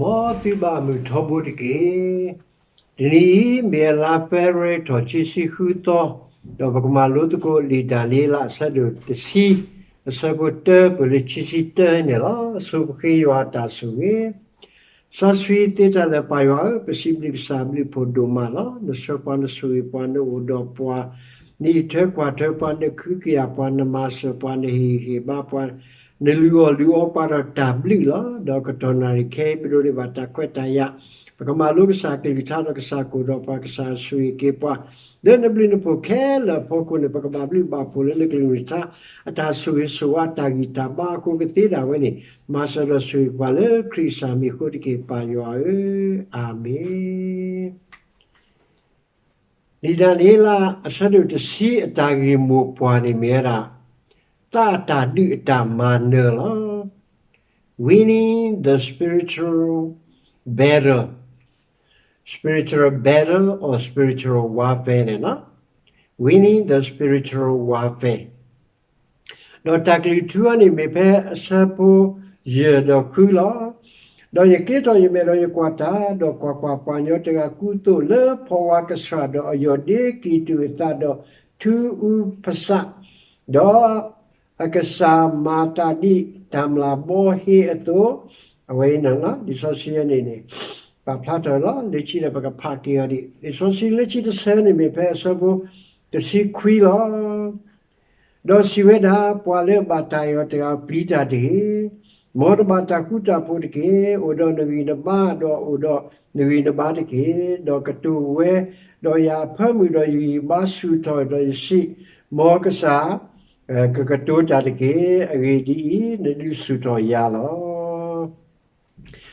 မ်သုဘၣ်မုၢ်ထီဘိတက့ၢ်. တနံၤအံၤ မ့ၢ်အလါ February ထီၣ်ခံဆံဃုသီ, ဒီးပကမၤလိသကိးလံာ်ဒၤနံးယ့လး အဆၢဒိၣ်တဆံ, အဆၢဖိတၢ ပၢၢ်လၢခံဆံတၢန့ၣ်လီၤ. ဆိပဃ့ယွၤအတၢ်ဆိၣ်ဂ့ၤ. စီဆှံသ့တၢ်လၢာ်ပၢ်ယွၤဧၢ, ပစံးဘျုးကစၢ်အဘျုးအဖှိၣ်ဒိၣ်မးလီၤ. နဆှၢပှၤ နဆိၣ်ဂ့ၤပှၤ နအိၣ်ဒီးပှၤ, နအံးထွဲကွၢ်ထွဲပှၤ နကဟုကယာ်ပှၤ နမၤစၢၤပှၤ နဟ့ၣ်ဂံၢ်ဟ့ၣ်ဘါပှၤ နလုၢ်အီၣ်လုၢ်အီပှၤဒီးတၢ်ဘျုးလီၤ. ဒီးကတီၢ်နၣ်ရံၣ်ခဲအံၤ ပဒိးန့ၢ်ဘၣ်တၢ်ခွဲးတၢ်ယာ်, ပကမၤလိကစၢ်အကလုၢ်ကထါဒီးကစၢ်ကအိၣ်ဒီးပှၤ ကစၢ်ဆိၣ်ဂ့ၤက့ၤပှၤ လၢနဘျုးနဖှိၣ်ခဲလၢာ်အဖီခိၣ်န့ၣ် ပကဘၣ်ဘျုးဘၣ်ဖှိၣ်လၢနကလုၢ်နကထါ အတၢ်ဆိၣ်ဂ့ၤဆိၣ်ဝါ တၢ်ဂံၢ်တၢ်ဘါအဃိကသ့ဒၣ်ဝဲန့ၣ် မၤစၢၤဒီးဆိၣ်ဂ့ၤပှၤလၢခရံာ်ကစၢ်မံၤအဃိတက့ၢ် ပၢ်ယွၤဧၢ, အၤမ့ၣ်. လံာ်ဒၤနံးယ့လး အဆၢဒိၣ်တဆံ အတၢ်ဂ့ၢ်မိၢ်ပှၢ်န့ၣ်မ့ၢ်ဝဲဒၣ် သးအတၢ်ဒုးအတၢ်မၤနၢၤလီၤ. Winning the spiritual battle, spiritual battle or spiritual warfare န့ၣ်လီၤ. Winning the spiritual warfare ဒီးတၢ်ကလုၢ်ထူအံၤန့ၣ်မ့ၢ်ဖဲအဆၢဖိယဲၢ်ဒီးဃုလီၤ. ဒီးယက့ၤထီၣ်ယမဲာ်ဒီးယကွၢ်တၢ်, ဒီးကွၢ်ကွၢ်, ပှၤကညီတဂၤကူသိးလၢဖီဝါကဆှၣ်ဒီးအယီၢ်ဒ့ကံၢ်တူာ်အသးဒီးထူအူဖဆး, ဒီးအကစၢ်မၤသးဒ်တၢ်မျၢ်ဘီဟ့အသိး, အဝဲအံၤန့ၣ် လံာ်စီဆှံအံၤန့ၣ်န့ၣ် ပာ်ဖျါထီၣ်လီၤ. လၢခံဒီးပကဖးက့ၤအီၤဒံး, လံာ်စီဆှံလၢခံတဆၢန့ၣ်မ့ၢ်ဖဲအဆၢဖိတဆံခွံလီၤ. ဒီးစံးဝဲဒၣ်, ပှၤလၢအဘၣ်တၢ်အဲၣ်အီၤတဂၤ ပျံၤတၢ်တဂ့ၤ, မ်တဘၣ်တၢ်ဃူတၢ်ဖိးတက့ၢ်. အိၣ်ဒီးနဂံၢ်နဘါ, ဒီးအိၣ်ဒီးနဂံၢ်နဘါတက့ၢ်. ဒီးကတိၤဝဲ, ဒီးယၤအဖၢမုၢ်ဒီးယဂံၢ်ယဘါဆူၣ်ထီၣ်ဒီးယစံး, မ်ကစၢ်ကကတိၤတၢ်တက့ၢ်. အဂ့ၢ်ဒ်အံၤ, နဒုးဆူၣ်ထီၣ်ယၤလီၤ.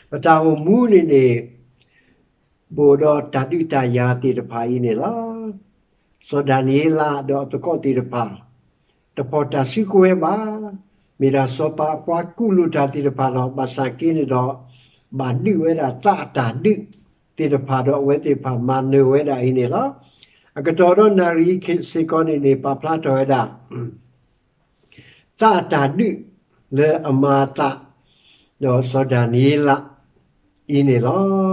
ပတၢ်အိၣ်မူန့ၣ်န့ၣ် ပအိၣ်ဒီးတၢ်ဒုးတၢ်ယၤသ့ၣ်တဖၣ်အံၤန့ၣ်လီၤ. စီၤဒၤနံးယ့လးဒီးအသကိးသ့ၣ်တဖၣ် တဖီၣ်တၢ်စုကဝဲၤဘၣ်. မ့ၢ်ဒၣ်စီၤပၤအပှၤကူၣ်လိာ်တၢ်သ့ၣ်တဖၣ်လီၤ. ဘၣ်ဆၣ်က့န့ၣ်ဒီး ဘၣ်ဒုးဝဲဒၣ်သးအတၢ်ဒုးသ့ၣ်တဖၣ်ဒီးအဝဲသ့ၣ်တဖၣ်မၤနၢၤဝဲဒၣ်အံၤန့ၣ်လီၤ. အကတီၢ်ဒီးနၣ်ရံၣ်စ့ၢ်ကီးန့ၣ်န့ၣ် ပာ်ဖျါထီၣ်ဝဲဒၣ် သးအတၢ်ဒုးလၢအမၤအသး ဒီးစီၤဒၤနံးယ့လးအံၤန့ၣ်လီၤ.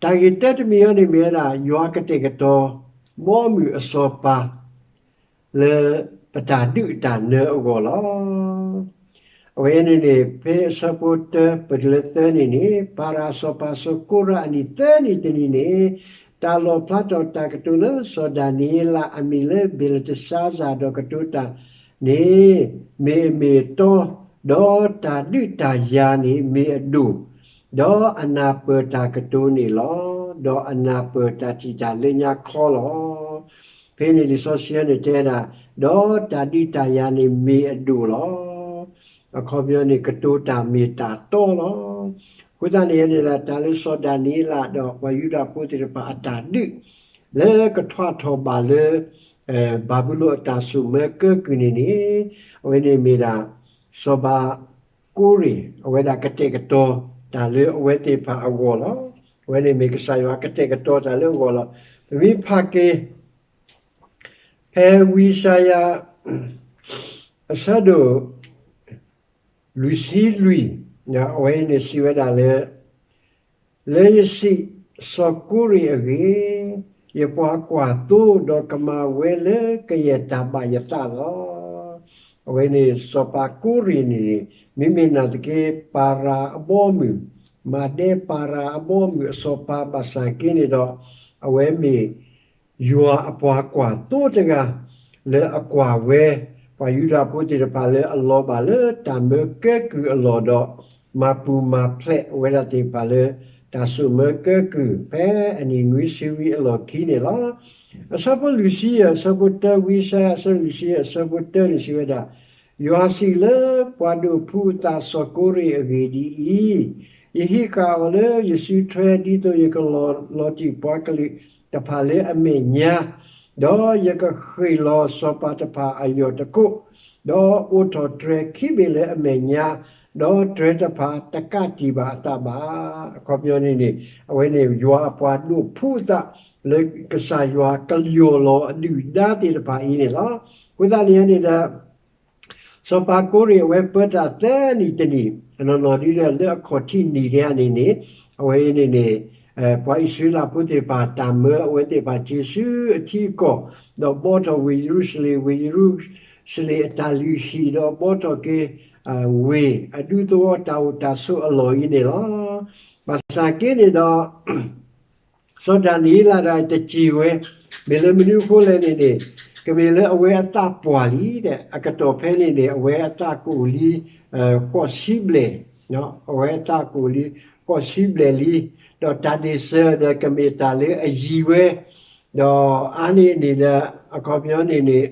တၢ်ဂ့ၢ်တၢတမံၤအံၤန့ၣ်မ့ၢ်ဝဲဒၣ် ယွၤကတဲာ်ကတီၤ ဘီမုၢ်အစီၤပၤ လၢပတၢ်ဒုးတၢ်နၢၤအဂီၢ်လီၤ. အဝဲန့ၣ်န့ၣ် ဖဲအဆၢဖိတၢ ပတုၤလၢသၢန့ၣ်န့ၣ် ပၤရၤအစီၤပၤစီၤကိရးအနံၣ်သၢနံၣ်တနံၤန့ၣ် တၢ်လီၣ်ဖျါထီၣ်တၢ်ကတိၤလၢစီၤဒၤနံးယ့လးအမံၤလၢ ဘ့လ်တၡါစၤဒီးကတိၤတၢ်န့ၣ် မ့ၢ်အမ့ၢ်အတီ, ဒီးတၢ်ဒုးတၢ်ယၤန့ၣ်မ့ၢ်အဒိၣ်, ဒီးအနၢ်ပၢၢ်တၢ်ကတိၤန့ၣ်လီၤ. ဒီးအနၢ်ပၢၢ်တၢ်ထံၣ်တၢ်လၢညါခီလီၤ. ဖဲန့ၣ်လံာ်စီဆှံန့ၣ်တဲဒၣ်, ဒီးတၢ်ဒုးတၢ်ယၤန့ၣ်မ့ၢ်အဒိၣ်လီၤ. အခီပညီန့ၣ် ကတိၤတၢ်မ့ၢ်တၢ်တီလီၤ. အဃိသတးန့ၣ်န့ၣ်ဒီး တၢ်လၢစီၤဒၤနံးယ့လးဒီးပှၤယူဒၤဖိသ့ၣ်တဖၣ်အတၢ်ဒုး လၢကထွါထီၣ်ဘၣ်လၢ ဘၤဘူလိၣ်အတၢ်စိာ်မၢကၢကုၢ်န့ၣ်န့ၣ် အဝဲန့ၣ်မ့ၢ်ဒၣ် စီၤပၤကိရ့ၣ် အဝဲဒၣ်ကတဲာ်ကတီၤတၢ်လၢအဝဲသ့ၣ်တဖၣ်အဂီၢ်လီၤ. အဝဲန့ၣ်မ့ၢ်ကစၢ်ယွၤကတဲာ်ကတီၤတၢ်လၢအဂီၢ်လီၤ. ပမ့ၢ်ဖးက့ၤ ဖဲဝံယၡါယၤ အဆၢဒိၣ် လွံၢ်ဆံလွံၢ်, အဝဲအံၤန့ၣ်စံးဝဲဒၣ်လၢ လၢယစံးစီၤကိရ့ၣ်အဂ့ၢ်, ယပှၤကွၢ်သိဒီးကမၤဝဲလၢကယဲၢ်တၢ်ဘၣ်ယသးလီၤ. အဝဲန့ၣ်စီၤပၤကိရ့ၣ်န့ၣ်န့ၣ် မ့မ့ၢ်နာ်သက့ ပၤရၤအဘီအမုၢ်, မၤဒဲပၤရၤအဘီအမုၢ်အစီၤပၤဘၣ်ဆၣ်က့န့ၣ်ဒီး အဝဲမ့ၢ် ယွၤအပှၤကွၢ်သိတဂၤ လၢအကွၢ်ဝဲ ပှၤယူဒၤဖိသ့ၣ်တဖၣ်လၢအလီၤဘၣ်လၢတၢ်မၢကၢကုၢ်အလီၢ်ဒီး မၤပူၤမၤဖျဲးဝဲဒၣ်သ့ၣ်တဖၣ်လၢ တၢ်စိာ်မၢကၢကုၢ် ဖဲအနံၣ်နွံဆံဝံၤအလီၢ်ခံန့ၣ်လီၤ. အဆၢဖိလွံၢ်ဆံယဲၢ် အဆၢဖိတၢ ဝံယၡါယၤ အဆၢလွံၢ်ဆံယဲၢ် အဆၢဖိတၢန့ၣ်စံးဝဲဒၣ်, ယွၤစံးလၢပှၤဒိးဖှူအသးစီၤကိရ့ၣ်အဂ့ၢ်ဒ်အံၤ, ယဟံးဃာ်အီၤလၢယစုထွဲ ဒ်သိးယကလီၤလီၤတံၢ်ပှၤကလုာ်တဖၣ်လၢအမဲာ်ညါ, ဒီးယကဃ့ၢ်လီၤစီၤပၤတဖၣ်အယီၢ်တကိး, ဒီးအိးထီၣ်တြဲၤခံဘ့ၣ်လၢအမဲာ်ညါ, ဒီးတြဲၤတဖၣ်တကးတံာ်ဘၣ်အသးဘၣ်. အခီပညီန့ၣ်န့ၣ် အဝဲန့ၣ်ယွၤအပှၤဒိးဖှူအသး လၢကစၢ်ယွၤကယီၢ်လီၤအဒုၣ်ဒါသ့ၣ်တဖၣ်အံၤန့ၣ်လီၤ. အဃိသတးန့ၣ်န့ၣ်ဒီး စီၤပၤကိရ့ၣ်အဝဲပၢတၢ်သၢနံၣ်တနံၣ်, တနီၤနီၤဒ်လၢအခီၣ်ထံးနံၣ်ဒဲးန့ၣ်န့ၣ်, အဝဲအံၤန့ၣ်န့ၣ် ပှၤအံၣ်စရ့လးဖိသ့ၣ်တဖၣ် တၢ်မၢအဝဲသ့ၣ်တဖၣ်စ့ၤဆူအထံအကီၢ်, ဒီးဘှီထီၣ်ဝ့ၢ်ယရူၤၡလ့ၣ်, ဝ့ၢ်ယရူၤၡလ့ၣ်အတၢ်လုၢ်ဟံၣ်, ဒီးဘှီထီၣ်က့ၤ ဝ့ၢ်အဒူသဝီတၢ်အိၣ်တၢ်ဆိးအလီၢ်အံၤန့ၣ်လီၤ. ဘၣ်ဆၣ်က့န့ၣ်ဒီး စီၤဒၤနံးယ့လးဒီးတစ့ၤဝဲ, မ့ၢ်လၢမနုၤအဃိလဲၣ်န့ၣ်န့ၣ်, ကမ့ၢ်လၢအဝဲအသးပှၢ်လံဒီး အကတီၢ်ဖဲန့ၣ်န့ၣ် အဝဲအသးကအိၣ်လံ ဃိးဆံဘျဲၣ်, အဝဲအသးကအိၣ်လံ ဃိးဆံဘျဲၣ်လံ, ဒီးတၢ်ဒ့ၣ်စၢၤဒီးကမ့ၢ်တၢ်လၢအယံၤဝဲ, ဒီးအါန့ၢ်န့ၣ်ဒီး အခီပညီန့ၣ်န့ၣ်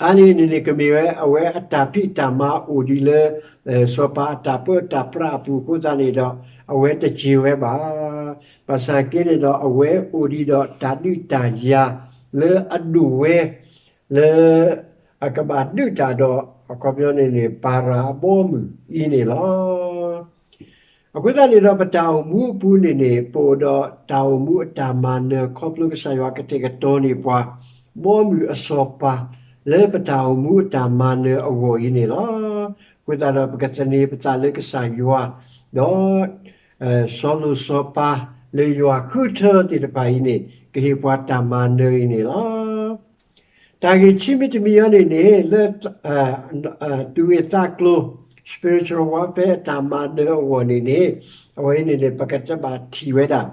အါန့ၢ်န့ၣ်န့ၣ် ကမ့ၢ်ဝဲအဝဲအတၢ်ဖံးတၢ်မၤအိၣ်ဒံးလၢ စီၤပၤအတၢ်ပၢတၢ်ပြးအပူၤအဃိသတးန့ၣ်ဒီး အဝဲတစ့ၤဝဲဘၣ်. ဘၣ်ဆၣ်က့န့ၣ်ဒီး အဝဲအိၣ်ဒံးဒီးတၢ်ဒုးတၢ်ယၤလၢအဒိၣ်ဝဲ လၢအကဘၣ်ဒုးတၢ်ဒီး အခီပညီန့ၣ်န့ၣ် ပၤရၤအဘီအမုၢ်အံၤန့ၣ်လီၤ. အဃိသတးန့ၣ်ဒီး ပတၢ်အိၣ်မူအပူၤန့ၣ်န့ၣ် ပအိၣ်ဒီးတၢ်အိၣ်မူအတၢ်မၤနၢၤခီဖျိကစၢ်ယွၤကတဲာ်ကတီၤန့ၢ်ပှၤ ဘီမုၢ်အစီၤပၤ လၢပတၢ်အိၣ်မူအတၢ်မၤနၢၤအဂီၢ်အံၤန့ၣ်လီၤ. အဃိသတးဒီး ပကသန့ၤပသးလၢကစၢ်ယွၤ ဒီး စီၤလိၤစီၤပၤ လၢယွၤဃုထၢသ့ၣ်တဖၣ်အံၤန့ၣ် ကဟ့ၣ်ပှၤတၢ်မၤနၢၤအံၤန့ၣ်လီၤ. တၢ်ဂ့ၢ်ဆံမံၤတမံၤအံၤန့ၣ်န့ၣ် လၢ သူၣ်ဂ့ၢ်သးကျိၤ spiritual warfare အတၢ်မၤနၢၤအဂီၢ်န့ၣ်န့ၣ် အဝဲအံၤန့ၣ်န့ၣ် ပကတဘၣ်ထံၣ်ဝဲဒၣ်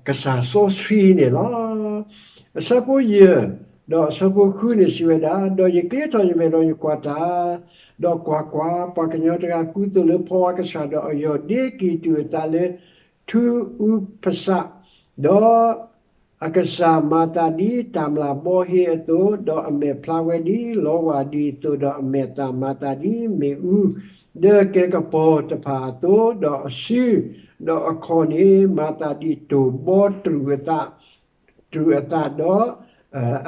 ကစၢ်စီဆှံန့ၣ်လီၤ. အဆၢဖိယဲၢ် ဒီးအဆၢဖိဃုန့ၣ်စံးဝဲဒၣ်, ဒီးယကျ့ထီၣ်ယမဲာ်ဒီးယကွၢ်တၢ်, ဒီးကွၢ်ကွၢ်, ပှၤကညီတဂၤကူသိးလၢဖီဝါကစၢ်, ဒီးအယီၢ်ဒ့ကံၢ်တူာ်အသးလၢ ထူအူဖစး, ဒီး အကစၢ်မၤသးဒ်တၢ်မျၢ်ဘီဟ့အသိး, ဒီးအမဲာ်ဖျါဝဲဒ်လီဝၢ်ဒံးအသိး, ဒီးအမဲာ်သၣ်မၤသးဒ်မ့ၣ်အူ ဒီးကဲကပီၤတဖၣ်အသိး, ဒီးအစု, ဒီးအခီၣ်န့ၣ် မၤသးဒ်တိၢ်ဘီတြူာ်အသး, တြူာ်အသးဒီး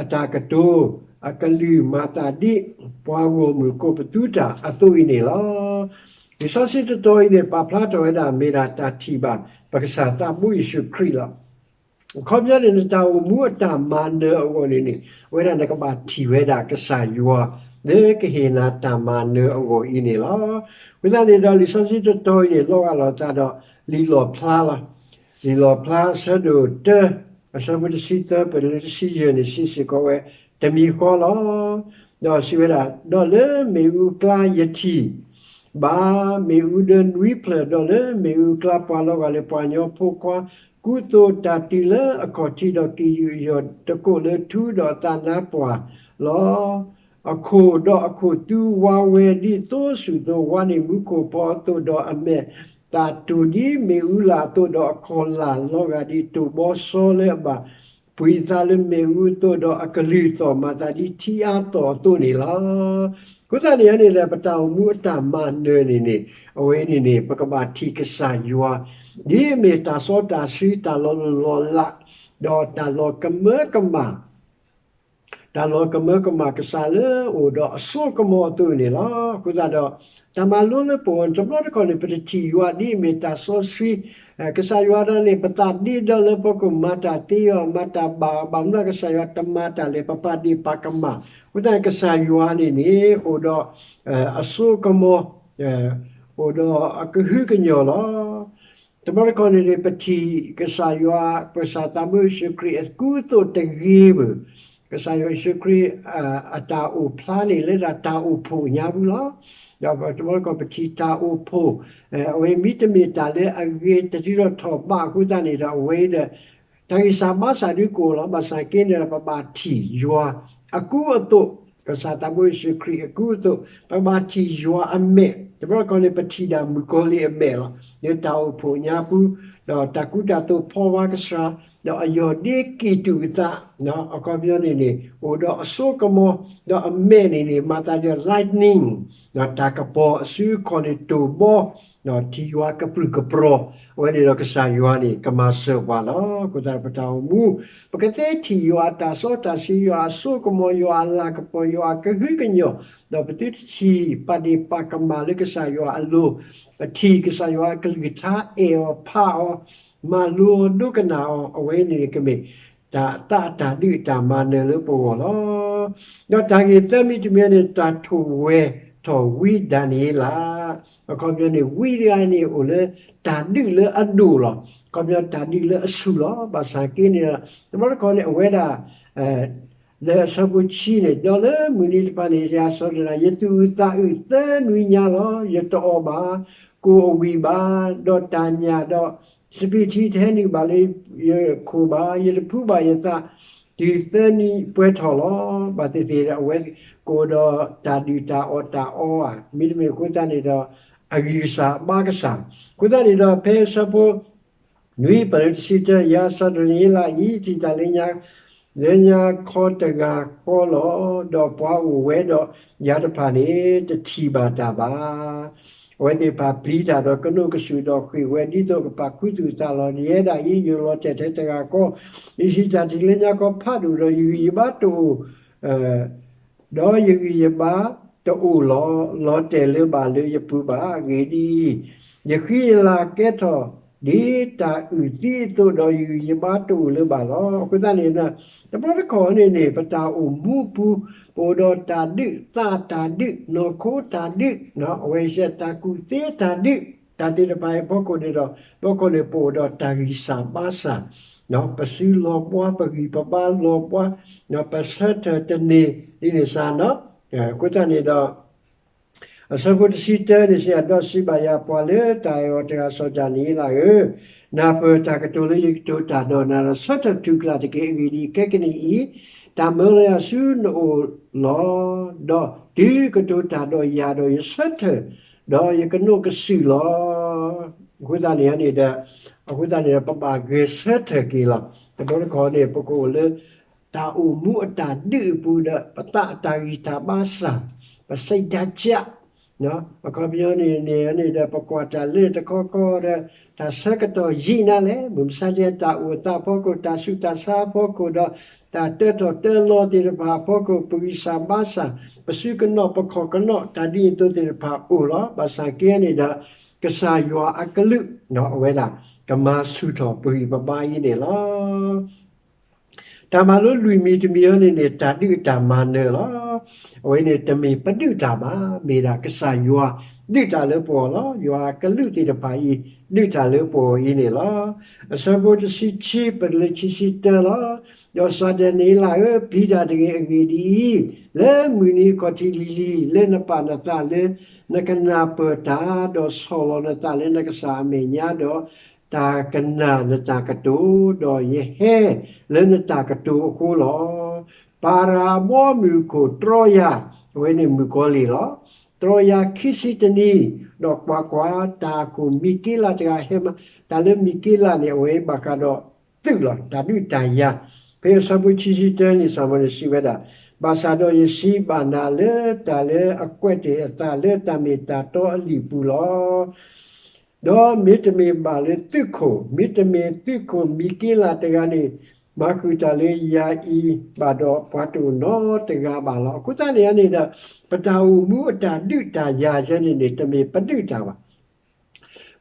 အတၢ်ကတိၤ, အကလုၢ်မၤသးဒ်ပှၤဂီၢ်မုၢ်ကိးပသူတၢ်အသိးအံၤန့ၣ်လီၤ. လံာ်စီဆှံတတီၤအံၤန့ၣ် ပာ်ဖျါထီၣ်ဝဲဒၣ် မ့ၢ်ဒၣ်တၢ်ထံၣ်ဘၣ် ပကစၢ်သးဘိယ့ၣ်ၡူးခရံာ်လီၤ. အခီပညီန့ၣ် နတၢ်အိၣ်မူအတၢ်မၤနၢၤအဂီၢ်န့ၣ်န့ၣ် အဝဲဒၣ်နကဘၣ်ထံၣ်ဝဲဒၣ်ကစၢ်ယွၤ လၢကဟ့ၣ်နၤတၢ်မၤနၢၤအဂီၢ်အံၤန့ၣ်လီၤ. အဃိသတးန့ၣ်ဒီး လံာ်စီဆှံတတီၤအံၤန့ၣ် လီၤဂာ်လိာ်သးဒီး လံာ်လီၣ်ဖျါလီၤ. လံာ်လီၣ်ဖျါအဆၢဒိၣ်တၢ အဆၢဖိတဆံသၢ ပလၢတဆံယဲၢ်န့ၣ် စံးစ့ၢ်ကီးဝဲ တမံၤဃီလီၤ. ဒီးစံးဝဲဒၣ်, ဒီးလၢမ့ၣ်အူအကျါယထံၣ် ဘၣ်မ့ၣ်အူဒီးနွံဖျၢၣ်, ဒီးလၢမ့ၣ်အူအကျါပှၤလီၤဂာ်လၢပှၤကညီဖိခွါ ကူသိးတၢ်တုၤလၢအခီၣ်ထံး, ဒီးက့ၤယူးယီၣ်တကိးလၢထူ, ဒီးသးနါပှၢ်လီၤ. အခိၣ်ဒီးအခိၣ်သူဝါဝဲဒ်သိစူၣ်သိးဝါန့ၢ်မူခိၣ်ဖီအသိး, ဒီးအမဲာ်သၣ်တိၢ်ဒ်မ့ၣ်အူလာ်အသိး, ဒီးအခီၣ်လာ်လီၤဂာ်ဒ်တိၢ်ဘီစီလၢအဘၣ် ပှံာ်သးလၢမ့ၣ်အူအသိး, ဒီးအကလုၢ်သီၣ်မၤသးဒ်ထံအါသီၣ်အသိးန့ၣ်လီၤ. အဃိသတးန့ၣ်န့ၣ်ဒီး ပတၢ်အိၣ်မူအတၢ်မၤနၢၤန့ၣ်န့ၣ် အဝဲန့ၣ်န့ၣ် ပကဘၣ်ထံၣ်ကစၢ်ယွၤ ဒ်အမ့ၢ်တၢ်စီတၢ်ဆှံ တၢ်လီၤလိၢ်လီၤလး ဒီးတၢ်လီၤကမၢကမၣ် တၢ်လီၤကမၢကမၣ်ကစၢ်လၢအအိၣ်ဒီးအစိကမီၤအသိးန့ၣ်လီၤ. အဃိသတးဒီး တၢ်မၤလိလၢပဂီၢ်န့ၣ် တဘျီတခီၣ်န့ၣ် ပတထံၣ်ယွၤဒ်အမ့ၢ်တၢ်စီဆှံ, ကစၢ်ယွၤဒၣ်န့ၣ် ပသးဒ့ဒီလၢပကမၤတၢ်သ့အီၤ မၤတၢ်ဘၣ်အီၤ ဘၣ်မနုၤကစၢ်ယွၤတမၤတၢ်လဲၣ် ပပာ်ဒ့ၣ်ပာ်ကမၣ်. အဃိသတးန့ၣ် ကစၢ်ယွၤန့ၣ်န့ၣ် အိၣ်ဒီး အစိကမီၤ အိၣ်ဒီးအကဟုကညီၢ်လီၤ. တဘျီတခီၣ်န့ၣ်န့ၣ် ပထံၣ်ကစၢ်ယွၤ ပကစၢ်သးဘိယ့ၣ်ၡူးခရံာ်အကူအသိးတဂ့ၤဘၣ်. ကစၢ်ယွၤယ့ၣ်ၡူးခရံာ် အတၢ်အိၣ်ဖျါန့ၣ် လၢတၢ်အိၣ်ဖှိၣ်ညါပူၤလီၤ. ဒီးတဘျီတခီၣ်ပထံၣ်တၢ်အိၣ်ဖှိၣ် အဝဲမ့တမ့ၢ်တၢ်လၢအဂ့ၤတတုၤထီၣ်ထီၣ်ဘးအဃိသတးန့ၣ်ဒီး အဝဲအံၤဒီး တၢ်ဂံၢ်စၢ်ဘါစၢ်ဒုးကအိၣ်လီၤ. ဘၣ်ဆၣ်က့န့ၣ်ဒီး ပဘၣ်ထံၣ်ယွၤအကူအသိး, ကစၢ်သးဘိယ့ၣ်ၡူးခရံာ်အကူအသိး, ပကဘၣ်ထံၣ်ယွၤအမဲာ်, တဘျီတခီၣ်န့ၣ် ပထံၣ်ဒၣ်မုၣ်ကီၤလံၢ်အမဲာ်လီၤ. လၢတၢ်အိၣ်ဖှိၣ်ညါပူၤ, ဒီးတၢ်ကူတၢ်သိးဖီဝါကစၢ်, ဒီးအယီၢ်ဒ့ကံၢ်တူာ်အသး, အခီပညီန့ၣ်န့ၣ် အိၣ်ဒီးအစိကမီၤ, ဒီးအမဲာ်န့ၣ်န့ၣ် မၤသးဒ် lightning, ဒီးတၢ်ကပီၤအစုအခီၣ်န့ၣ်တိၢ်ဘီ, ဒီးထံၣ်ယွၤကပြုၢ်ကပြီၤ, အဝဲန့ၣ်ဒီးကစၢ်ယွၤန့ၣ် ကမၤစၢၤပှၤလီၤ. အဃိသတးဒီးပတၢ်အိၣ်မူ ပကသ့ထံၣ်ယွၤအတၢ်စီတၢ်ဆှံ, ယွၤအစိကမီၤ, ယွၤအလၤကပီၤ, ယွၤအကဟုကညီၢ်, ဒီးပသုတထံၣ်ပာ်ဒ့ၣ်ပာ်ကမၣ်လၢကစၢ်ယွၤအလိၤ, ပထံၣ်ကစၢ်ယွၤအကလုၢ်ကထါအဲၣ်အီၤဖးအီၤ, မၤလိအီၤဒိကနၣ်အီၤ, အဝဲန့ၣ်ကမ့ၢ် တၢ်သးအတၢ်ဒုးအတၢ်မၤနၢၤလၢပဂီၢ်လီၤ. ဒီးတၢ်ဂ့ၢ်သၢမံၤတမံၤန့ၣ် တၢ်ထိၣ်ဝဲ ထီၣ်ဝံဒၤနံးယ့လး, အခီပညီန့ၣ် ဝံတဂၤန့ၣ်အိၣ်လၢတၢ်ဒုးလၢအဒိၣ်လီၤ. အခီပညီတၢ်ဒုးလၢအဆူၣ်လီၤ. ဘၣ်ဆၣ်က့န့ၣ်ဒီး တဘျီတခီၣ်န့ၣ် အဝဲဒၣ် လၢအဆၢဖိဆံန့ၣ် ဒီးလၢမုၢ်နံၤတဖၣ်န့ၣ် ယၤစီၤဒၤနံးယ့လး ယသူၣ်အုးသးအုးသၢနွံညါလီၤ. ယတအီၣ်ဘၣ် ကိၣ်အဝံၣ်ဘၣ်, ဒီးတၢ်ညၣ်ဒီး စပံးထံတဟဲနုာ်ဘၣ်လၢယခိၣ်ဘၣ်, ယတဖှူဘၣ်ယသး တုၤသၢနွံပှဲၤထီၣ်လီၤ. ဘၣ်သ့ၣ်သ့ၣ်ဒီး အဝဲကအိၣ်ဒီးတၢ်ဒုၣ်တၢ်အီၣ်တၢ်အီဧါ, မ့တမ့ၢ်အဃိသတးန့ၣ်ဒီး အဂံၢ်ကစၢ်ဘါကစၢ်. အဃိသတးန့ၣ်ဒီး ဖဲအဆၢဖိ နွံပလၢတဆံတၢ ယၤစီၤဒၤနံးယ့လးအံၤ ထံၣ်တၢ်လၢညါ လၢညါခီတဂၤဃီလီၤ. ဒီးပှၤအိၣ်ဝဲဒီးယၤတဖၣ်န့ၣ် တထံၣ်ဘၣ်တၢ်ဘၣ်. အဝဲသ့ၣ်တဖၣ်ပျံၤတၢ်ဒီးကနိးကစုာ်ဒီးဃ့ၢ်ဝဲ ဒ်သိးကပာ်ခူသူၣ်အသးလီၤ. ယဲဒၣ်အံၤ ယလီၤတဲာ်ထဲတဂၤဃီ, ယထံၣ်တၢ်လၢညါခီဖးဒိၣ်ဒီး ယဂံၢ်ယဘါတအိၣ် ဒီးယဂံၢ်ယဘါတအိၣ်လီၤ, လီၤတဲာ်လၢၤဘၣ်လၢယပူၤဘၣ်. အဂ့ၢ်ဒ်အံၤ, ယဃံယလၤကဲထီၣ်ဒ်တၢ်အုၣ်သံအသိးဒီး ယဂံၢ်ယဘါတအိၣ်လၢၤဘၣ်လီၤ. အဃိသတးန့ၣ် တဘျီတခီၣ်န့ၣ်န့ၣ် ပတၢ်အိၣ်မူအပူၤ ပအိၣ်ဒီးတၢ်ဒုးသးတၢ်ဒုး နီၢ်ခိတၢ်ဒုး, အဝဲစဲးတၢ်ကူၣ်သ့တၢ်ဒုး, တၢ်သ့ၣ်တဖၣ်အံၤအဖီခိၣ်န့ၣ်ဒီး အဖီခိၣ်န့ၣ် ပအိၣ်ဒီးတၢ်ဂံၢ်စၢ်ဘါစၢ်, ပစုလီၤဘှါ ပဂံၢ်ပဘါလီၤဘှါ, ပဆၢထၢၣ်တန့ၢ်ဒ်န့ၣ်စ့ၢ်နီၤ. အဃိသတးန့ၣ်ဒီး အဆၢဖိတဆံတၢန့ၣ်စံး ဒီးစံးဘၣ်ယၤ ပှၤလၢတၢ်အဲၣ်အီၤတဂၤ စီၤဒၤနံးယ့လးဧၢ, နၢ်ပၢၢ်တၢ်ကတိၤလၢယကတိၤတၢ်ဒီးနၤဒီး ဆၢထၢၣ်ထူၣ်ကျၢ်တက့ၢ်. အဂ့ၢ်ဒ်အံၤ, ခဲကနံၣ်အံၤ တၢ်မၢလီၤယၤဆူနအိၣ်လီၤ. ဒီးတုၤကတိၤတၢ်ဒီးယၤဒီး ယဆၢထၢၣ် ဒီးယကနိးကစုာ်လီၤ. အဃိသတးန့ၣ်န့ၣ်ဒီး အဃိသတးန့ၣ်ဒီး ပဘၣ်ဂဲၤဆၢထၢၣ်က့ၤလီၤ. တဘျီတခီၣ်န့ၣ် ပကအိၣ်လၢ တၢ်အိၣ်မူအတၢ်ဒုးအပူၤဒီး ပသးအတၢ်ဂံၢ်တၢ်ဘါစၢ်, ပစံးတၢ်ကၢ်, အခီပညီန့ၣ်န့ၣ်န့ၣ်ဒီး ပကွၢ်တၢ်လၢတခီခီဒီး တၢ်ဆၢကတီၢ်ယံာ်နၤလဲၣ်, မုၢ်မဆါတနံၤ တၢ်အိၣ်အသးအဖီခိၣ် တၢ်ဆူးတၢ်ဆါအဖီခိၣ်ဒီး တၢ်တၢထီၣ်တၢလီၤသ့ၣ်တဖၣ်အဖီခိၣ် ပဂံၢ်စၢ်ဘါစၢ်, ပစုကနိးပခီၣ်ကနိး တၢ်ဒ်န့ၣ်အသိးသ့ၣ်တဖၣ်အိၣ်လီၤ. ဘၣ်ဆၣ်က့န့ၣ်ဒီး ကစၢ်ယွၤအကလုၢ် အဝဲဒၣ် ကမၤဆူၣ်ထီၣ်ပဂံၢ်ပဘါအံၤန့ၣ်လီၤ. တၢ်မၤလိလွံၢ်မံၤတမံၤအံၤန့ၣ်န့ၣ် တၢ်ဒုးတၢ်မၤနၢၤလီၤ. အဝဲန့ၣ် တမ့ၢ်ပဒုးတၢ်ဘၣ်, မ့ၢ်ဒၣ်ကစၢ်ယွၤဒုးတၢ်လၢပဂီၢ်လီၤ. ယွၤအကလုၢ်သ့ၣ်တဖၣ်အံၤ ဒုးတၢ်လၢပဂီၢ်အံၤန့ၣ်လီၤ. အဆၢဖိတဆံခံ ပတုၤလၢခံဆံတၢလီၤ. ဒီးစီၤဒၤနံးယ့လးဧၢ, ပျံၤတၢ်တဂ့ၤ. အဂ့ၢ်ဒ်အံၤ, လၢမုၢ်နံၤခီၣ်ထံးလံၤလံၤ လၢနပာ်နသးလၢနကနၢ်ပၢၢ်တၢ်, ဒီးဆီၣ်လီၤနသးလၢနကစၢ်အမဲာ်ညါဒီး တၢ်ကနၣ်နတၢ်ကတိၤ, ဒီးယဟဲလၢနတၢ်ကတိၤအဃိလီၤ. ပၤရၤအဘီအမုၢ်အခိၣ်တြီယၤ, အဝဲန့ၣ်မုၣ်ကီၤလံၢ်လီၤ. တြီယၤခံဆံတနံၤ, ဒီးကွၢ်ကွၢ်, တၢ်အခိၣ်မံၤက့လးတဂၤဟဲမၤ, တၢ်လၢမံၤက့လးန့ၣ် အဝဲဘၣ်ဃးဒီး သုးလီၤ, တၢ်ဒုးတၢ်ယၤ. ဖဲအဆၢဖိခံဆံတၢန့ၣ် စီၤမိၤၡ့စံးဝဲဒၣ်, ဘၣ်ဆၣ်ဒီးယစံးဘၣ်နၤလၢတၢ်လၢအကွဲးတ့ၢ်အသးလၢတၢ်မ့ၢ်တၢ်တီအလံာ်ပူၤလီၤ. ဒီးမ့တမ့ၢ်ဘၣ်လၢသုးခိၣ်, မ့တမ့ၢ်သုးခိၣ်မံၤက့လးတဂၤန့ၣ် မၤဃုာ်တၢ်လၢယၤအံၤဘၣ်ဒီး ပှၤတအိၣ်နီတဂၤဘၣ်လီၤ. အဃိသတးန့ၣ်န့ၣ်ဒီး ပတၢ်အိၣ်မူအတၢ်ဒုးတၢ်ယၤယဲန့ၣ်န့ၣ် တမ့ၢ်ပဒုးတၢ်ဘၣ်.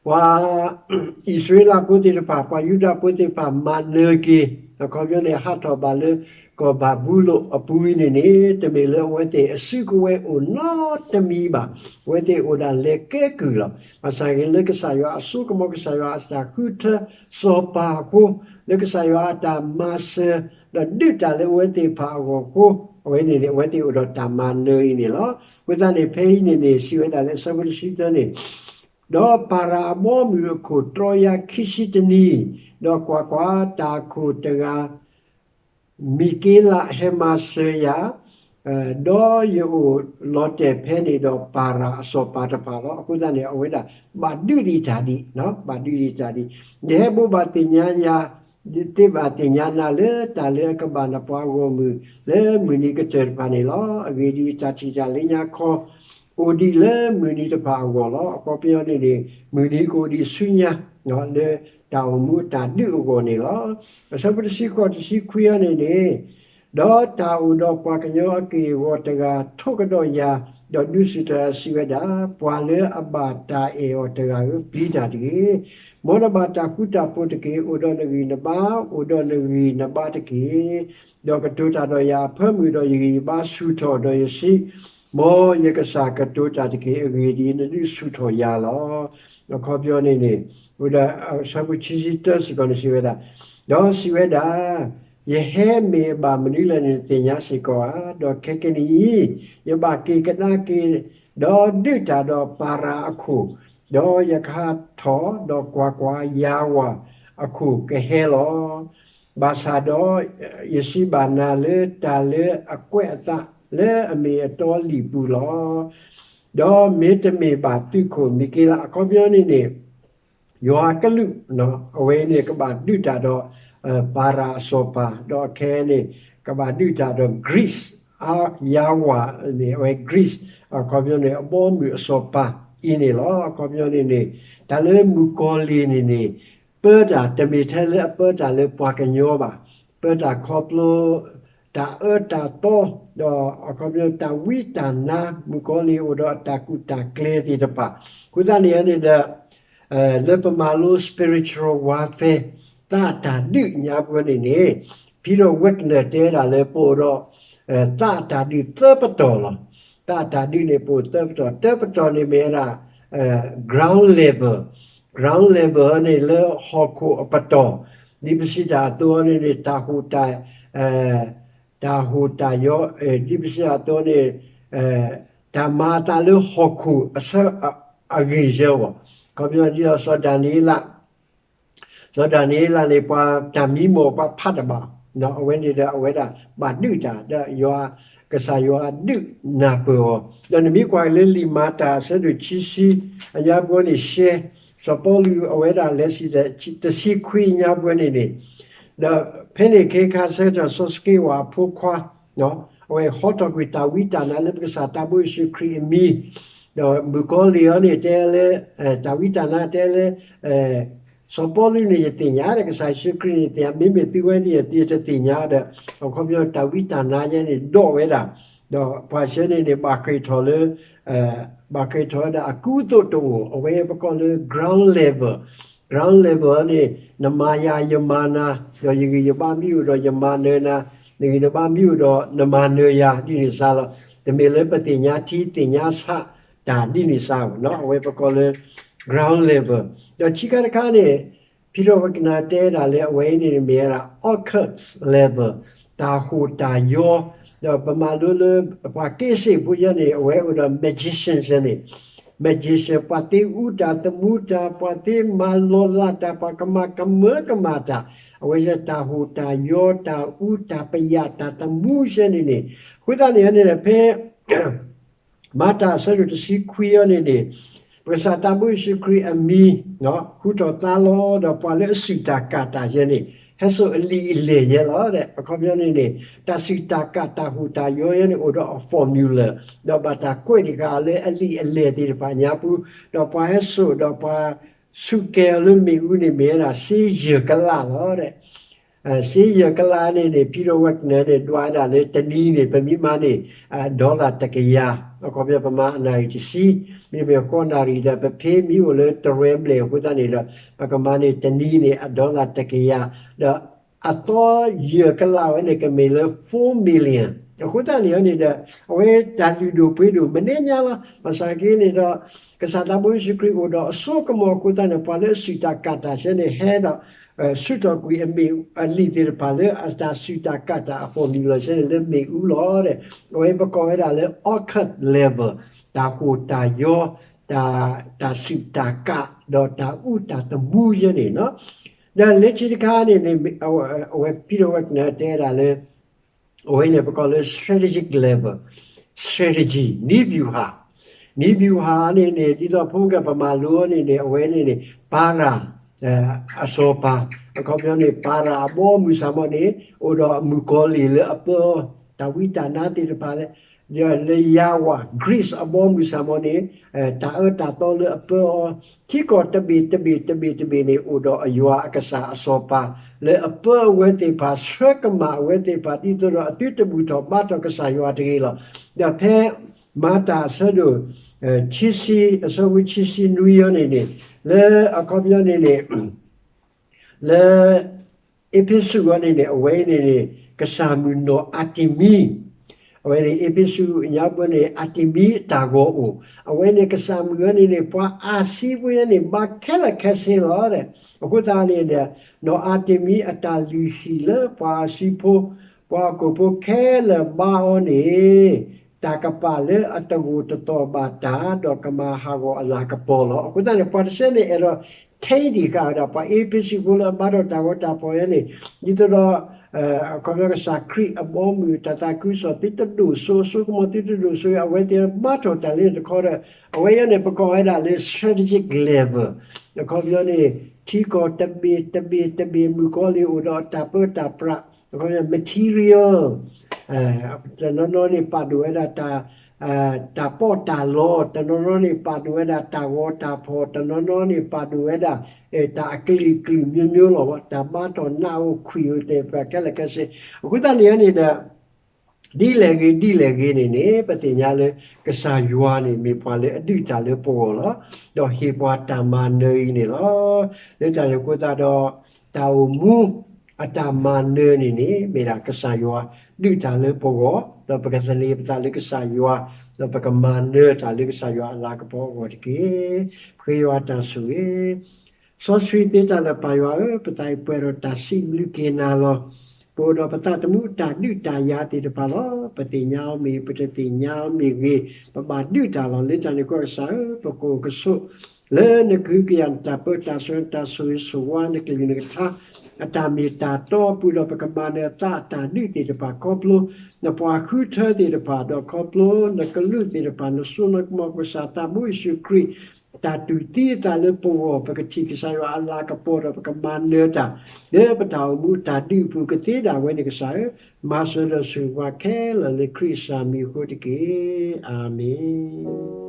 ပှၤအံၣ်စရ့လးဖိသ့ၣ်တဖၣ်, ပှၤယူဒၤဖိသ့ၣ်တဖၣ် မၤနၢၤက့ၤ, အခီပညီန့ၣ် ဟးထီၣ်ဘၣ်လၢကီၢ်ဘၤဘူလိၣ်အပူၤအံၤန့ၣ်န့ၣ် တမ့ၢ်လၢအဝဲသ့ၣ်အစုကဝဲၤအိၣ်နီတမံၤဘၣ်. အဝဲသ့ၣ်အိၣ်ဒၣ်လဲၤကဲကုၢ်လီၤ. ဘၣ်ဆၣ်ဂ့ၤလၢကစၢ်ယွၤအစိကမီၤ ကစၢ်ယွၤအတၢ်ဃုထၢစီၤပၤအဃိ, လၢကစၢ်ယွၤအတၢ်မၤစၢၤ ဒီးဒုးတၢ်လၢအဝဲသ့ၣ်တဖၣ်အဂီၢ်အဃိ, အဝဲန့ၣ်န့ၣ် အဝဲသ့ၣ်အိၣ်ဒီးတၢ်မၤနၢၤအံၤန့ၣ်လီၤ. အဃိသတးန့ၣ် ဖဲအံၤန့ၣ်န့ၣ် စံးဝဲဒၣ်လၢအဆၢဖိတဆံသၢန့ၣ်, ဒီးပၤရၤအဘီအမုၢ်အခိၣ်တြီယၤခံဆံတနံၤ, ဒီးကွၢ်ကွၢ်, တၢ်အခိၣ်တဂၤ မံၤက့လးဟဲမၤစၢၤယၤ, ဒီးယအိၣ်လီၤတဲာ်ဖဲန့ၣ်ဒီးပၤရၤအစီၤပၤတဖၣ်လီၤ. အဃိသတးန့ၣ် အဝဲဒၣ်ဘၣ်ဒုးဒံးတၢ်ဒံး, ဘၣ်ဒုးဒံးတၢ်ဒံး. ယဟဲဘိးဘၣ်သ့ၣ်ညါယၤ, သ့ဘၣ်သ့ၣ်ညါနၤလၢတၢ်လၢအကဘၣ်နပှၤဂီၢ်မုၢ် လၢမုၢ်နံၤကတၢၢ်တဖၣ်န့ၣ်လီၤ. အဂ့ၢ်ဒ်အံၤ, တၢ်ထံၣ်တၢ်လၢညါခီ အိၣ်ဒံးလၢမုၢ်နံၤတဖၣ်အဂီၢ်လီၤ. အခီပညီန့ၣ်န့ၣ် မုၢ်နံၤကအိၣ်ဒံးဆူညါ လၢတၢ်အိၣ်မူအတၢ်ဒုးအဂီၢ်န့ၣ်လီၤ. အဆၢဖိတဆံဃိး တဆံခွံအံၤန့ၣ်န့ၣ်, ဒီးတၢ်အိၣ်ဒီးပှၤကညီအက့ၢ်အဂီၤတဂၤ ထိးကဒီးယၤ, ဒီးဒုးဆူၣ်ထီၣ်ယၤစံးဝဲဒၣ်, ပှၤလၢအဘၣ်တၢ်အဲၣ်အီၤတဂၤဧၢ, ပျံၤတၢ်တဂ့ၤ. မ်နဘၣ်တၢ်ဃူတၢ်ဖိးတက့ၢ်. အိၣ်ဒီးနဂံၢ်နဘါ, အိၣ်ဒီးနဂံၢ်နဘါတက့ၢ်. ဒီးကတိၤတၢ်ဒီးယၤအဖၢမုၢ်, ဒီးယဂံၢ်ယဘါဆူၣ်ထီၣ်, ဒီးယစံး, မ်ယကစၢ်ကတိၤတၢ်တက့ၢ်. အဂ့ၢ်ဒ်အံၤ, နဒုးဆူၣ်ထီၣ်ယၤလီၤ. အခီပညီန့ၣ်န့ၣ်, ဝဲဒၣ်အဆၢဖိခံဆံတၢစ့ၢ်ကီးန့ၣ်စံးဝဲဒၣ်, ဒီးစံးဝဲဒၣ်, ယဟဲမ့ၢ်အဘၣ်မနုၤလဲၣ်န့ၣ် နသ့ၣ်ညါစ့ၢ်ကီးဧါ. ဒီးခဲကနံၣ်အံၤ, ယဘၣ်က့ၤကဒါက့ၤ, ဒီးဒုးတၢ်ဒီးပၤရၤအခိၣ်, ဒီးယကဟးထီၣ်, ဒီးကွၢ်ကွၢ်, ယၤဝၤအခိၣ်ကဟဲလီၤ. ဘၣ်ဆၣ်ဒီးယစံးဘၣ်နၤလၢတၢ်လၢအကွဲးအသး လၢအမ့ၢ်အတီလံာ်ပူၤလီၤ. ဒီးမ့တမ့ၢ်ဘၣ်သုးခိၣ်မံၤက့လး, အခီပညီန့ၣ်န့ၣ်, ယွၤကလုာ်, အဝဲန့ၣ်ကဘၣ်ဒုးတၢ်ဒီး ပၤရၤအစီၤပၤ, ဒီးအခဲအံၤန့ၣ် ကဘၣ်ဒုးတၢ်ဒီး Greece, ယၤဝၤန့ၣ် အဝဲ Greece, အခီပညီန့ၣ် အဘီအမုၢ်အစီၤပၤအံၤန့ၣ်လီၤ. အခီပညီန့ၣ်န့ၣ်, တၢ်လၢမုၣ်ကီၤလံၢ်န့ၣ်န့ၣ်, ပၢတၢ်တမ့ၢ်ထဲလၢအပၢတၢ်လၢပှၤကညီဘၣ်, ပၢတၢ်ခီဖျိ တၢ်အၢတၢ်သီ, ဒီးအခီပညီတၢ်ဝံတၢ်နါ, မုၣ်ကီၤလံၢ်အိၣ်ဒီးအတၢ်ကူၣ်တၢ်ကျဲသ့ၣ်တဖၣ်, အဃိသတးန့ၣ်န့ၣ်ဒီး လၢပမၤလိ spiritual warfare, သးအတၢ်ဒုးညါပူၤန့ၣ်န့ၣ်, Peter Wagner တဲဒၣ်လၢပအိၣ်ဒီး သးအတၢ်ဒုးသၢပတီၢ်လီၤ. သးအတၢ်ဒုးန့ၣ်ပအိၣ်သၢပတီၢ်, တၢပတီၢ်န့ၣ်မ့ၢ်ဝဲဒၣ် ground level, ground level န့ၣ်လၢဟီၣ်ခိၣ်အပတီၢ်, ဒ်ပစံးတၢ်အသိးန့ၣ်န့ၣ် တၢ်ဟူးတၢ် တၢ်ဟူးတၢ်ယီၤ, ဒ်ပစံးတၢ်အသိးန့ၣ် တၢ်မၤအသးလၢဟီၣ်ခိၣ်အဆၢအဂ့ၢ်ယဲအဂီၢ်, အခီပညီဒ်သိးစီၤဒၤနံးယ့လး, စီၤဒၤနံးယ့လးန့ၣ် ပှၤတၢ်မံမီၢ် ပှၤဖးတဘၣ်, အဝဲန့ၣ်ဒီးအဝဲဒၣ်ဘၣ်ဒုးတၢ် ဒီးယွၤ, ကစၢ်ယွၤဒုးနၢ်ပၢၢ်အီၤ, ဒီးနမ့ၢ်ကွၢ်လၢလံာ်မၤတၢ်အဆၢဒိၣ်ခံဆံ အညါပူၤန့ၣ် ရှဲ, စီၤပီလူးအဝဲဒၣ်လဲၤစံၣ်တဆံခွံအညါပူၤန့ၣ်န့ၣ်, ဒီးဖဲန့ၣ်ခဲခါဆၢကတီၢ် စီၤစက့ဝၤအဖိခွါ အဝဲဟီထီၣ်ကွံာ်တၢ်ဝံတၢ်နါလၢပကစၢ်သးဘိယ့ၣ်ၡူးခရံာ်အမံၤ, ဒီးမုၣ်ကီၤလံၢ်အံၤန့ၣ်တဲလၢ, တၢ်ဝံတၢ်နါတဲလၢ စီၤပီလူးန့ၣ် ယသ့ၣ်ညါဒီး ကစၢ်ယ့ၣ်ၡူးခရံာ်န့ၣ် ယသ့ၣ်ညါ, မ့မ့ၢ်သုဝဲန့ၣ် ယတသ့ၣ်ညါဒီး, အခီပညီတၢ်ဝံတၢ်နါယဲန့ၣ် ဒိးဝဲဒၣ်, ဒီးပှၤဆၢန့ၣ်န့ၣ် ဘၣ်ဃ့ၢ်ထီၣ်လၢ, ဘၣ်ဃ့ၢ်ထီၣ်ဝဲဒၣ်အကူအသိးတအိၣ်, အဝဲပကိးလၢ ground level, ground level န့ၣ် နမၤယၤယမၤနၤ, ဒီးယဂံၢ်ယဘါမ့ၢ်အိၣ်ဒီးယမၤနၢၤနၤ, နဂံၢ်နဘါမ့ၢ်အိၣ်ဒီးနမၤနၢၤယၤ ဒ်န့ၣ်စ့ၢ်လီၤ. တမ့ၢ်လၢပသ့ၣ်ညါထံသ့ၣ်ညါဆးတၢ်ဒ်န့ၣ်စ့ၢ်ဘၣ်, အဝဲပကိးလၢ ground level, ဒီးခံခါတခါန့ၣ် ဖံထီၣ်ဝဲကနၣ်တဲဒၣ်လၢအဝဲအံၤန့ၣ်မ့ၢ်ဝဲဒၣ် occult level, တၢ်ဟူးတၢ်ယီၤ, ဒီးပမၤလိလၢ ပှၤက့စ့ၣ်ဖိယဲန့ၣ် အဝဲအိၣ်ဒီး magician ယဲန့ၣ်, magician ပှၤသ့အူတၢ်သမူတၢ်, ပှၤသ့မၤလီၤလးတၢ်, ပှၤကမၤကမၢကမၣ်တၢ်, အဝဲယဲတၢ်ဟူးတၢ်ယီၤ, တၢ်အူတၢ်ပယၣ်, တၢ်သမူယဲန့ၣ်န့ၣ်, အဃိသတးန့ၣ်န့ၣ် ဖဲ မၤတၢ်အဆၢဒိၣ်တဆံခွံအံၤန့ၣ်န့ၣ်, ပကစၢ်သးဘိယ့ၣ်ၡူးခရံာ်အမံၤ ဃူထီၣ်သါလီၤ, ဒီးပှၤလၢအစူၢ်တၢ်ကၢ်တၢ်ယဲန့ၣ် ဟဲစိာ်အလံာ်အလဲၢ်ယဲလီၤ. အခီပညီန့ၣ်န့ၣ် တၢ်စူၢ်တၢ်ကၢ်တၢ်ဟူးတၢ်ယီၤယဲန့ၣ် အိၣ်ဒီးအ formula, ဒီးဘၣ်တၢ်ကွဲးတဂၤလၢအလံာ်အလဲၢ်သ့ၣ်တဖၣ်ညါပူၤ, ဒီးပှၤဟဲစိာ်ဒီးပှၤစူးကဲၤအီၤလၢမ့ၣ်အူန့ၣ် မ့ၢ်ဝဲဒၣ်စ့ယဲၢ်ကလးလီၤ. စ့ယဲၢ်ကလးန့ၣ်န့ၣ် ဖံထီၣ်ဝဲကနၣ်န့ၣ် ဒွးဝဲဒၣ်လၢတနံၤန့ၣ် ပမ့ၢ်မၤန့ၣ် အdollarတကယၤ, အခီပညီပမၤအနၣ်ရံၣ်တဆံ, မ့မ့ၢ်ဃိးနၣ်ရံၣ်ဒီး ပဖဲမ့ၢ်အိၣ်လၢတရဲဘျဲၣ်အဃိသတးန့ၣ်ဒီး ပကမၤန့ၣ်တနံၤန့ၣ် အdollarတကယၤ, ဒီးအသီယဲၢ်ကလးဝဲန့ၣ် ကမ့ၢ်လၢ four million, အဃိသတးန့ၣ်န့ၣ်ဒီး အဝဲတၢ်လုၢ်ဒိၣ်ပှ့ၤဒိၣ်မနုၤညါလီၤ. ဘၣ်ဆၣ်က့န့ၣ်ဒီး ကစၢ်သးဘိယ့ၣ်ၡူးခရံာ်အိၣ်ဒီးအစိကမီၤအဃိသတးန့ၣ် ပှၤလၢအစူၢ်တၢ်ကၢ်တၢ်ယဲန့ၣ် ဟဲဒီး ဆူးထီၣ်ကွံာ်အမ့ၣ်အလံာ်သ့ၣ်တဖၣ်လၢအတၢ်စူၢ်တၢ်ကၢ်တၢ်အ formula ယဲန့ၣ် လၢမ့ၣ်အူလီၤ. အဝဲပကိးဝဲဒၣ်လၢ occult level, တၢ်ဟူးတၢ်ယီၤ, တၢ်စူၢ်တၢ်ကၢ်, ဒီးတၢ်အူတၢ်သမူယဲန့ၣ်လီၤ. ဒီးလၢခံတခါန့ၣ်န့ၣ် အဝဲဖံထီၣ်ဝဲကနၣ်တဲဒၣ်လၢ အဝဲန့ၣ်ပကိးလၢ strategic level, strategy, နည်းဗျူဟာ, နည်းဗျူဟာန့ၣ်န့ၣ် ဒ်သိးဖိမုၣ်ကဲပမၤလိန့ၣ်န့ၣ် အဝဲန့ၣ်န့ၣ် ပၤရၤအစီၤပၤ, အခီပညီန့ၣ် ပၤရၤအဘီအမုၢ်စၢ်မီၤန့ၣ် အိၣ်ဒီးမုၣ်ကီၤလံၢ်လၢအပၢအီၤ, တၢ်ဝံတၢ်နါသ့ၣ်တဖၣ်လၢ လၢယၤဝၤ Greece အဘီအမုၢ်စၢ်မီၤန့ၣ် တၢ်အၢတၢ်သီလၢအပၢအီၤ, ထံကီၢ်တဘ့ၣ်တဘ့ၣ်တဘ့ၣ်တဘ့ၣ်န့ၣ် အိၣ်ဒီးအယွၤအကစၢ်အစီၤပၤ လၢအပၢအဝဲသ့ၣ်တဖၣ် ဆှၢကမၣ်အဝဲသ့ၣ်တဖၣ် ဒ်သိးဒီးအသုတဘူၣ်ထီၣ်ဘါထီၣ်ကစၢ်ယွၤတဂ့ၤလီၤ. ဒီးဖဲမၤတၢ်အဆၢဒိၣ် ခံဆံ အဆၢဖိခံဆံနွံအံၤန့ၣ်န့ၣ် လၢအခီပညီန့ၣ်န့ၣ် လၢအ့းဖ့းစူးအံၤန့ၣ်န့ၣ် အဝဲအံၤန့ၣ်န့ၣ် ကစၢ်မုၢ်နီၢ်အၤတမံၤ, အဝဲန့ၣ် အ့းဖ့းစူးညါပူၤန့ၣ် အၤတမံအတၢ်ဂီၤအိၣ်, အဝဲန့ၣ်ကစၢ်မုၣ်ဝဲန့ၣ်န့ၣ် ပှၤအၤစံဖိညါန့ၣ် ဘါခဲလၢာ်ခဲဆ့လီၤ. အဃိသတးန့ၣ်ဒီး နီၢ်အၤတမံအတၢ်လုၢ်ဟံၣ်လၢပှၤအၤစံဖိ ပှၤဟီၣ်ခိၣ်ဖိခဲလၢာ်ဘါအီၤန့ၣ် တၢ်ကပာ်လၢအတဂိာ်တသီၣ်ဘၣ်တၢ် ဒီးကမၤဟးဂီၤအလၤကပီၤလီၤ. အဃိသတးန့ၣ် ပှၤတဆၢန့ၣ်အဲၣ်ဒိး ထဲဒံးဃာ်ဝဲဒၣ် ပှၤအ့းဖ့းစူးဖိလၢအဘါထီၣ်တၢ်ဂီၤတၢ်ဖီၣ်ယါန့ၣ် ဒ်သိးဒီး အခီပညီကစၢ်ခရံာ်အဘီအမုၢ်တၢ်သးခုကစီၣ်သုတဒိၣ်စိအစိကမီၤသုတဒိၣ်စိအဝဲသ့ၣ်ဘါထီၣ်တၢ်လၢန့ၣ်တခီဒီး အဝဲအံၤန့ၣ် ပကိးဝဲဒၣ်လၢ strategic level အခီပညီန့ၣ် ထံကီၢ်တဘ့ၣ်တဘ့ၣ်တဘ့ၣ်မုၣ်ကီၤလံၢ်အိၣ်ဒီးတၢ်ပၢတၢ်ပြး အခီပညီ material တနီၤနီၤန့ၣ်ပာ်ဒိၣ်ဝဲဒၣ်တၢ် တၢ်ပီးတၢ်လီ တနီၤနီၤန့ၣ်ပာ်ဒိၣ်ဝဲဒၣ်တၢ်ဂီၤတၢ်ဖီၣ် တနီၤနီၤန့ၣ်ပာ်ဒိၣ်ဝဲဒၣ် တၢ်အကလုာ်ကလုာ်မျိုးမျိုးလီၤ. တၢ်ဘါထီၣ်နးအိၣ်ခွံၣ်အိၣ်တဲာ်ပှၤခဲလၢာ်ခဲဆ့ အဃိသတးန့ၣ်န့ၣ်ဒီး ဒ်လဲၣ်ဂ့ၤဒ်လဲၣ်ဂ့ၤန့ၣ်န့ၣ် ပသ့ၣ်ညါလၢ ကစၢ်ယွၤန့ၣ်မ့ၢ်ပှၤလၢအဒုးတၢ်လၢပဂီၢ်လီၤ. ဒီးဟ့ၣ်ပှၤတၢ်မၤနၢၤအံၤန့ၣ်လီၤ. လၢတၢ်န့ၣ်အဃိသတးဒီး တၢ်အိၣ်မူအတၢ်မၤနၢၤန့ၣ်န့ၣ် မ့ၢ်ဒၣ်ကစၢ်ယွၤဒုးတၢ်လၢပဂီၢ် ဒီးပကသန့ၤပသးလၢကစၢ်ယွၤ ဒီးပကမၤနၢၤတၢ်လၢကစၢ်ယွၤအလၤကပီၤအဂီၢ်တက့ၢ်. ပဃ့ယွၤတၢ်ဆိၣ်ဂ့ၤ စီဆှံသ့တၢ်လၢပၢ်ယွၤဧၢ, ပသးအံၤပှဲၤဒီးတၢ်စံးဘျုးက့ၤနၤလီၤ. ပအိၣ်ဒီးပသးသမူတၢ်ဒုးတၢ်ယၤသ့ၣ်တဖၣ်လီၤ. ပသ့ၣ်ညါအီၤမ့ၢ်ဂ့ၤ ပတသ့ၣ်ညါအီၤမ့ၢ်ဂ့ၤ ပဘၣ်ဒုးတၢ်လီၤ. လၢတၢ်န့ၣ်အဃိကစၢ်ဧၢ, ပကအိၣ်ကဆိး လၢနကဟုကယာ်နတၢ်ပၢတၢ်ဆှၢ နတၢ်ဆိၣ်ဂ့ၤဆိၣ်ဝါ နကလုၢ်နကထါ အတၢ်မ့ၢ်တၢ်တီအပူၤဒီး ပကမၤနၢၤအသးအတၢ်ဒုးသ့ၣ်တဖၣ်ခီဖျိ နပှၤဃုထၢသ့ၣ်တဖၣ် ဒီးခီဖျိနကလူးသ့ၣ်တဖၣ် နစိနကမီၤကစၢ်သးဘိယ့ၣ်ၡူးခရံာ် တၢ်တူၢ်သံအသးလၢပဂီၢ် ပကထံၣ်ကစၢ်ယွၤအလၤကပီၤဒီး ပကမၤနၢၤတၢ် လၢပတၢ်အိၣ်မူအတၢ်ဒုးအပူၤကသ့ဒၣ်ဝဲန့ၣ်ကစၢ်ဧၢ, မၤစၢၤဒီးဆိၣ်ဂ့ၤပှၤခဲလၢာ်လၢခရံာ်ကစၢ်မံၤအဃိတက့ၢ်. အၤမ့ၣ်.